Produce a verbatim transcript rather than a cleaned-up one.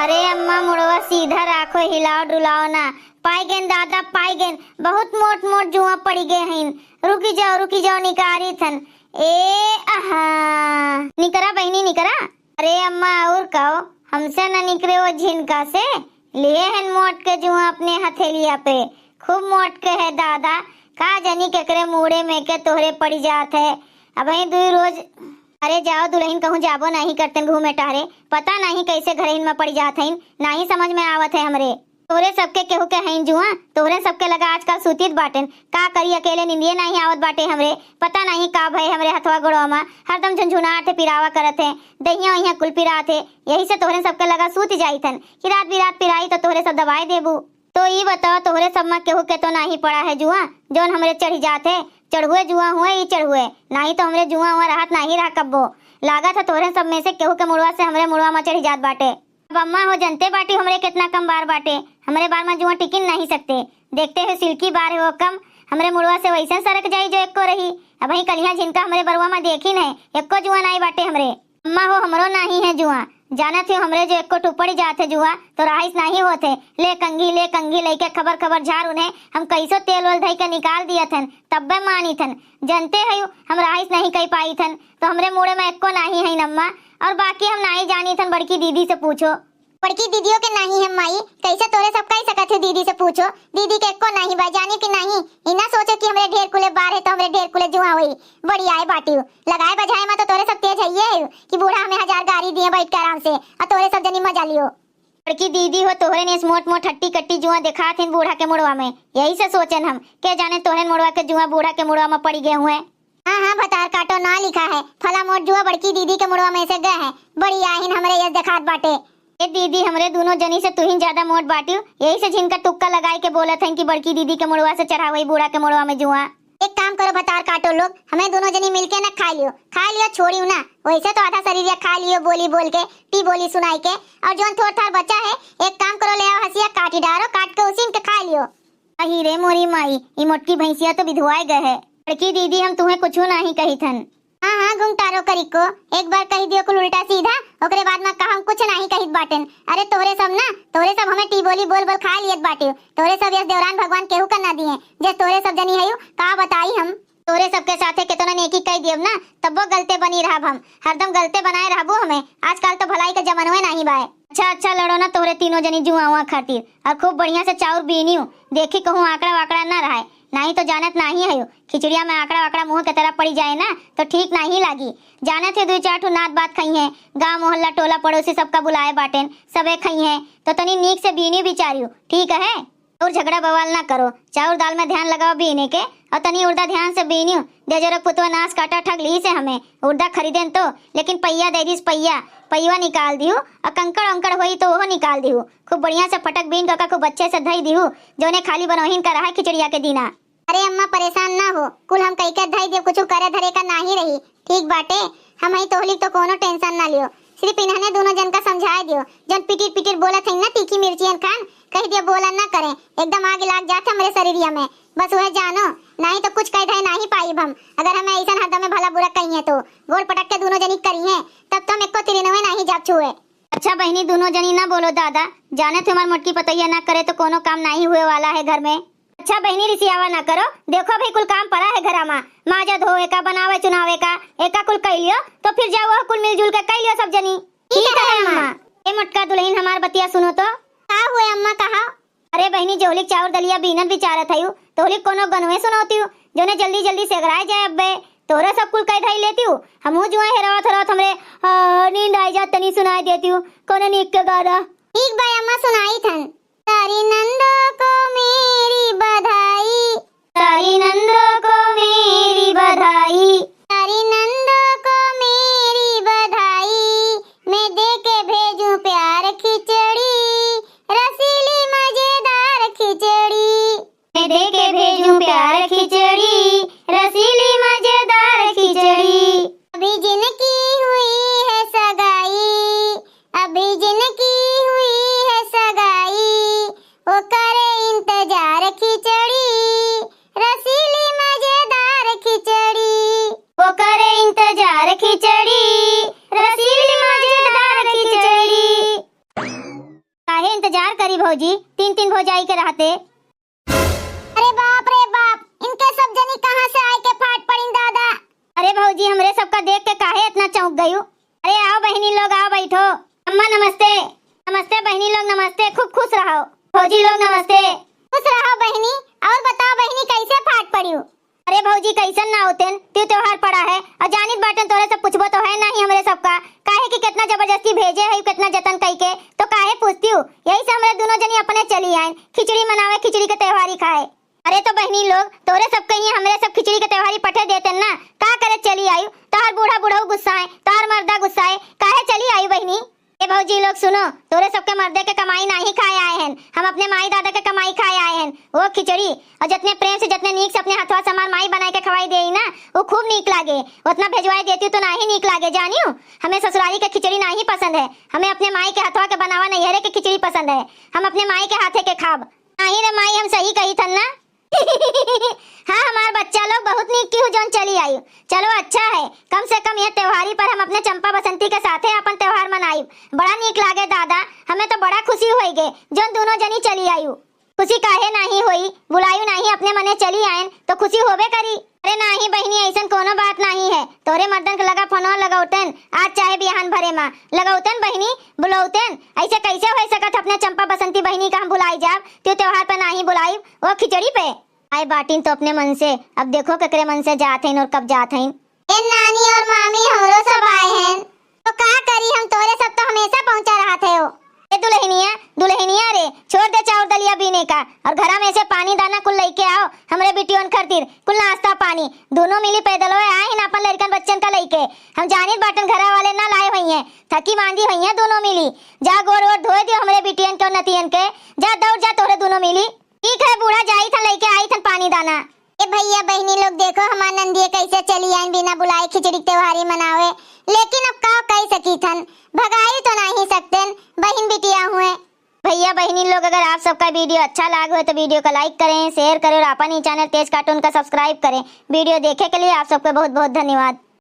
अरे अम्मा, मुड़वा सीधा राखो, हिलाओ डुलाओ ना। पाई गेन दादा, पाई गेन, बहुत मोट मोट जुआ पड़ी गए हइन। रुकी जाओ, रुकी जाओ, निकारी थन। ए, आहा। निकरा बहिनी, निकरा। अरे अम्मा, और कहो, हमसे न निकरे वो झिनका से। लिए हन मोट के जुआ अपने हथेलिया पे। खूब मोट के है दादा। का जनी केकरे मूड़े में के तोहरे पड़ी जात है। अबहीं दुई रोज। अरे जाओ दुलहिन, कहूँ जाबो नाहीं करतन घूमे टहरे। पता नाहीं कैसे घरहिन में पड़ी जात हइन, नाहीं समझ में आवत है हमरे। तोहरे सबके केहू के हइन जुआ, तोहरे सबके लगा आजकल सूतित बाटेन। का करी, अकेले निंदिए नाहीं आवत बाटे हमरे। पता नाहीं का भय हमरे हथवा गोड़वा मा, हरदम झुनझुनात है, पिरावा करत है, दहिया वहिया कुल पिरात है। यही से तोहरे सबके लगा सूत जाइत हन कि रात बिरात पिराई तो तोहरे सब दबाए देबू। तो ई बताओ, तोहरे सब मा केहू के तो नाहीं पड़ा है जुआ, जौन हमरे चढ़ी जात है? चढ़ुए जुआ हुए, ई चढ़ुए, नाहीं तो हमरे जुआ हुआ रहत नाहीं रहा कब्बो। लागत है तोहरे सब में से केहू के मुड़वा से हमरे मुड़वा मा चढ़ी जात बाटे। अब अम्मा हो, जनते बाटी हमरे कितना कम बार बाटे, हमरे बार मा जुआ टिकिन नाहीं सकते। देखते हो सिल्की बार हो कम, हमरे मुड़वा से वैसन सरक जाई जो एक्को रही। अबहीं कलिया झिनका हमरे बरुआ मा देखिन है, एक्को जुआ नाहीं बाटे हमरे। अम्मा हो, हमरो नाहीं है जुआ। जानत हो हमरे जो एक्को टुपड़ी जात है जुआ, तो राहिस नाहीं होत है। ले कंघी, ले कंघी लइके खबर खबर झार उन्हें हम कैसो तेल ओल धई के निकाल दियत हन, तब्बे मानित हन। जनते है हम राहिस नाहीं कई पाइत हन, तो हमरे मुड़े मा एक्को नाहीं है अम्मा। और बाकी हम नाहीं जानित हन, बड़की दीदी से पूछो। बड़की दीदियों के नाहीं है माई, कैसे तोरे सब कह सकत हो दीदी से पूछो? दीदी के एक्को नाहीं बा, जानी कि नाहीं? ई ना सोचो कि हमरे ढेर कुले बार है तो हमरे ढेर कुले जुआ होई। बड़ी आए बाटियो, लगाए बजाए मा तो तोरे सब तेज है ये है कि बूढ़ा हमें हजार गारी दिए बैठ के आराम से, और तोरे सब जनी मजा लियो। बड़की दीदी हो, तोहरे नेस मोट मोट हट्टी कट्टी जुआ देखात हन बूढ़ा के मुड़वा में, यही से सोचन हम, के जाने तोहरे मुड़वा के जुआ बूढ़ा के मुड़वा में पड़ी गए हुए। हाँ, हाँ, भतार काटो ना लिखा है, फला मोट जुआ बड़की दीदी के मुड़वा में से गए है। बड़ी आहिन हमरे यस देखात बाटे। ए दीदी, हमरे दुनो जनी से तुहिन ज्यादा मोट बाटियो, यही से झिनका तुक्का लगाए के बोलत हन कि बड़की दीदी के मुड़वा से चढ़ावई बूढ़ा के मुड़वा में जुआ। एक काम करो भतार काटो लोग, हमें दुनो जनी मिलके ना खा लियो, खा लियो, छोड़ियो ना। वैसे तो आधा शरीर या खा लियो बोली बोल के, टी बोली सुनाई के, और जौन थोड़ थार बचा है, एक काम करो, ले आओ हंसिया काटी डारो, काट के उसी के खा लियो। अही रे मोरी माई, ई मोटकी भैंसिया तो बिधुआए गए है। बड़की दीदी, हम तुहें कुछू नाहीं कहित हन। हाँ, हाँ, घुंघटारो करी को, एक बार कही दियो कुल उल्टा सीधा, ओकरे बाद मा कहा हम कुछ नाहीं कहित बाटेन। अरे तोहरे सब ना, तोहरे सब हमें टी बोली बोल बोल खा लियत बाटे। तोहरे सब यस देवरान भगवान केहू का ना दिए, जस तोहरे सब जनी हयू, का बताई हम। तोहरे सबके साथे केतना नेकी कई दियब ना, तब्बो गलते बनी रहब हम, हरदम गलते बनाए रहबू हमें। आजकल तो भलाई के जमनवे नाहीं बाए। अच्छा, अच्छा, लड़ो ना तोहरे तीनों जनी जुआ उआ खातिर, और खूब बढ़िया से चाउर बीनियो, देखी कहूँ आंकड़ा वाकड़ा ना रहे, नाहीं तो जानत नाहीं हयो, खिचड़िया में आंकड़ा वाकड़ा मुँह के तरह पड़ी जाए ना तो ठीक नाहीं लागी। जानत है दुई चार ठो नात बात खइहें, गाँव मोहल्ला टोला पड़ोसी सबका बुलाए बाटेन, सबे खइहें, तो तनी नीक से बीनी बिचारियो, ठीक है? और झगड़ा बवाल ना करो, चाउर दाल में ध्यान लगाओ बीने के, और तनी उर्दा ध्यान से बीनियो। दे जरक पुतवा नास काटा ठग ली से हमें, उर्दा खरीदेन तो, लेकिन पहिया दे दिस, पहिया, पहिवा निकाल दिहू, और कंकड़ अंकड़ होई तो ओहो निकाल दिहू। खूब बढ़िया से फटक बीन के ओका खूब अच्छे से धई दिहू, जौने खाली बनोहिन का रहा खिचड़िया के दीना। अरे अम्मा, परेशान ना हो, कुल हम कई के धई देब, कुछ करे धरे का नाही रही। ठीक बाटे, हम हई तोहलिक तो कोनो tension ना लियो। सिर्फ इन्हने दुनो जन का समझाए दियो, जौन पिटिर पिटिर बोलत हई ना तीखी मिर्चियन खान, कह दियो बोलन ना करें, एकदम आग लाग जात हमरे शरीरिया में। बस वह जानो, नाही तो कुछ कह धरे नाही पाइब हम। अगर हमें ऐसन हरदम में भला बुरा कहिए तो गोड़ पटक के दुनो जनी करिए, तब तो हम एको तिरिनवे नाही जाब छुए। अच्छा बहिनी, दुनो जनी ना बोलो दादा, जाने थे हमार मोटकी पतोहिया ना करे तो कोनो काम नाही हुए वाला है घर में। अच्छा बहिनी, रिसियावा ना करो, देखो भाई कुल काम पड़ा है घरा मा, माजा धोवे का, बनावे चुनावे का, एका कुल कई लियो, तो फिर जाओ वह कुल मिलजुल के कई लियो सब जनी। ठीक है अम्मा। ए मोटका दुलहिन, हमार बतिया सुनो तो। का हुए अम्मा, कहा? अरे बहिनी, जोहलिक चाउर दलिया बीनत बिचारत हयू, तोहलिक कोनो गनुए सुनौतियू, जोने जल्दी जल्दी सेगराए जाए अब्बे। तोहरे सब कुल कई धई लेतियू, हमहू जुआ हेरावत हेरावत हमरे, आ, नींद आई जात, तनी सुनाई देतियू, कोनो नीक के गाना। ठीक बा अम्मा, सुनाई थन। सारी नंदों को मेरी बधाई। सारी नंदों को मेरी बधाई। सारी नंदों को मेरी बधाई। मैं दे के भेजूं प्यार खिचड़ी, रसीली मजेदार खिचड़ी। मैं दे के भेजूं प्यार खिचड़ी, रसीली मजेदार खिचड़ी। अभी जिनकी हुई है सगाई, अभी जिनकी हुई है सगाई, वो करे इंतजार खिचड़ी, रसीली मजेदार खिचड़ी। भौजी, तीन तीन भौजाई के रहते। अरे बाप रे बाप, इनके सब जनी कहाँ से आए के फाट पड़ीन दादा। अरे भौजी, हमरे सबका देख के काहे इतना चौंक गयू? अरे आओ बहिनी लोग, आओ बैठो। अम्मा नमस्ते। नमस्ते बहिनी लोग, नमस्ते, खूब खुश रहो। भौजी लोग नमस्ते। खुश रहो बहिनी। और बताओ बहिनी, कैसे फाट पड़ियो? अरे भौजी, कैसन ना होतेन, त्यू त्योहार पड़ा है, और जानित बाटेन तोरे सब पूछबो तो है नहीं हमरे सबका, काहे कि कितना जबरदस्ती भेजे है, कितना जतन कई के, तो काहे पूछतियो? यही से हमरे दोनों जनी अपने चली आएन, खिचड़ी मनावे, खिचड़ी के त्योहारी खाए। अरे तो बहिनी लोग, तोरे सब कहीं हमरे सब खिचड़ी के त्योहारी पठे देतेन ना, का करे चली आयु? तोहर बूढ़ा बुढ़ऊ गुस्सा है, तोहर मर्दा गुस्सा है, काहे चली आयु बहिनी? ए भौजी लोग सुनो, तोरे सबके मर्दे के कमाई नाही खाए आए हैं, हम अपने माई दादा के कमाई खाए आए हैं। वो खिचड़ी और जितने प्रेम से, जितने नीक से अपने हथवा से हमार माई बनाए के खवाई देई ना, वो खूब नीक लागे। उतना भेजवाए देती तो नाही नीक लागे, जानियो। हमें ससुरारी के खिचड़ी नाही पसंद है, हमें अपने माई के हथवा के बनावा नैहरे के खिचड़ी पसंद है, हम अपने माई के हाथे के खाब। नाही रे माई, हम सही कही थन ना। हाँ, हमार बच्चा लोग बहुत नीक किहू जौन चली आयु। चलो अच्छा है, कम से कम यह त्योहारी पर हम अपने चंपा बसंती के साथे अपन त्योहार मनाइब। बड़ा नीक लागे दादा, हमें तो बड़ा खुशी होई गे जौन दोनों जनी चली आयु। खुशी काहे नाही होई, बुलायु नाही, अपने मने चली आयन तो खुशी होबे करी। अरे नाही बहिनी, ऐसन कोनो बात नाही है। तोरे मर्दन के लगा फोनवा लगौतेन, आज चाहे बिहान भरे मा लगौतेन बहिनी, बुलौतेन। ऐसे कैसे होई सकत अपने चंपा बसंती बहिनी का हम भुलाई जाब, त्यो त्योहार पे नाही बुलाइब, वो खिचड़ी पे? आए बाटिन तो अपने मन से, अब देखो केकरे मन से जात हईन और कब जात हईन। ए नानी और मामी, हमरो सब आए हैं, तो का करी हम, तोरे सब तो हमेशा पहुँचा रहत है हो। ए दुल्हनिया, दुल्हनिया रे, छोड़ दे चाउर दलिया बीने का और घरा में से पानी दाना कुल लइके आओ, हमरे बिटियोन खातिर कुल नाश्ता पानी। दोनों मिली पैदल होए आए हैं अपन लड़कन बच्चन का लइके। हम जानित बाटन घरा वाले ना लाए हुई हैं, थकी मांदी हुई हैं दोनों मिली। जा गोड़ वोड़ धोए दियो हमरे बिटियन के और नतियन के। जा दौड़ जा तोहरे दोनों मिली। ठीक है बूढ़ा, जाई थन लइके आई थन पानी दाना। ए भैया बहिनी लोग, देखो हमार नंदिये कैसे चली आइन बिना बुलाए खिचड़ी के त्योहारी मनावे, लेकिन अब का कह सकी थन, भगाई तो नाही सकतेन, बहिन बिटिया हुए। भैया बहिनी लोग, अगर आप सबका वीडियो अच्छा लाग हो तो वीडियो का लाइक करें, शेयर करें और अपन ही चैनल तेज कार्टून का सब्सक्राइब करें। वीडियो देखे के लिए आप सबको बहुत बहुत धन्यवाद।